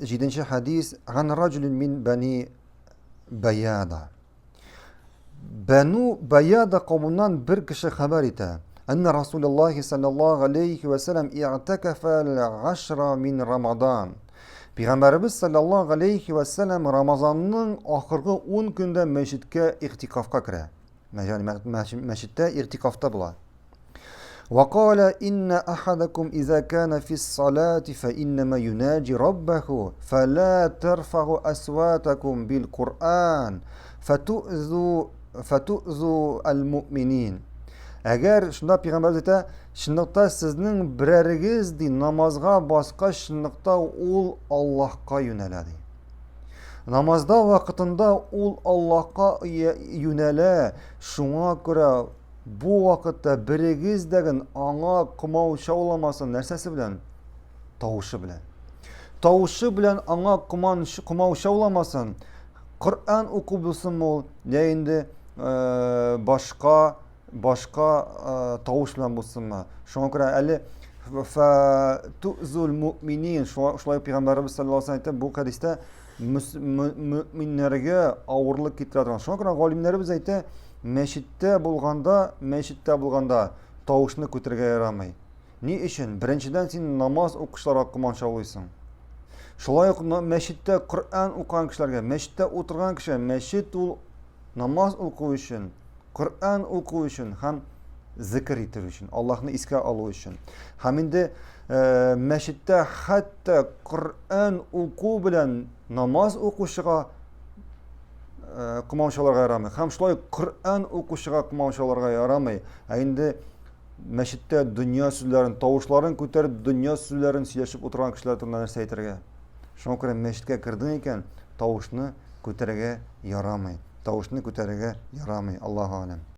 Җиденче хәдис Ган раҗулин мин бани Баяда. Бәну Баяда кавымыннан бер кеше хәбәр итә. Әннә Расулуллаһи саллаллаһу алейхи ва саллям и'такафа ал-ашра мин Рамадан. Пәйгамбәребез саллаллаһу алейхи ва саллям Рамазанның ахыргы 10 көндә мәчеткә игътикафка керә. Ягъни мәчеттә игътикафта була. وقال إن أحدكم إذا كان في الصلاة فإنما يناجي ربه فلا ترفعوا أصواتكم بالقرآن فتؤذوا فتؤذوا المؤمنين Әгәр шунда пәйгамбәрбез әйтә, чынлыкта сезнең берәрегез ди намазга баскач, чынлыкта ул Аллаһка юнәлә ди. Намазда вакытында ул Аллаһка юнәлә, шуңа күрә Бу вакытта берегез дә ген аңа комаучауламасын нәрсәсе белән? Тавышы белән. Тавышы белән аңа комаучауламасын. Коръән уку булсынмы ул, я инде э, башка башка э, тавыш белән булсынмы. Шуңа күрә әле фатузул муъминин шулай пәйгамбәребез саллаллаһу алейһи әйтте бу хәдистә мөминнәргә авырлык китерә торган. Шуңа күрә галимнәребез әйтә, мәчеттә булганда, мәчеттә булганда тавышны күтәрергә ярамый. Ни өчен? Беренчедән, син намаз укучыларга комачаулыйсың. Шулай ук мәчеттә Коръән укыган кешеләргә, мәчеттә утырган кешегә, мәчет ул намаз уку өчен, Коръән уку өчен һәм зикр итү өчен, Аллаһны искә алу өчен. Һәм инде э, мәчеттә хәтта Коръән уку белән намаз укучыга э, комаучаларга ярамый. Һәм шулай Коръән укучыга комаучаларга ярамый. Ә инде мәчеттә дөнья сүзләрен, тавышларын күтәреп, дөнья сүзләрен сөйләшеп утырган кешеләр турында нәрсә әйтергә? Шуңа күрә мәчеткә кердең икән, тавышны күтәрергә ярамый. Тавышны күтәрергә ярамый. Аллаһу алем.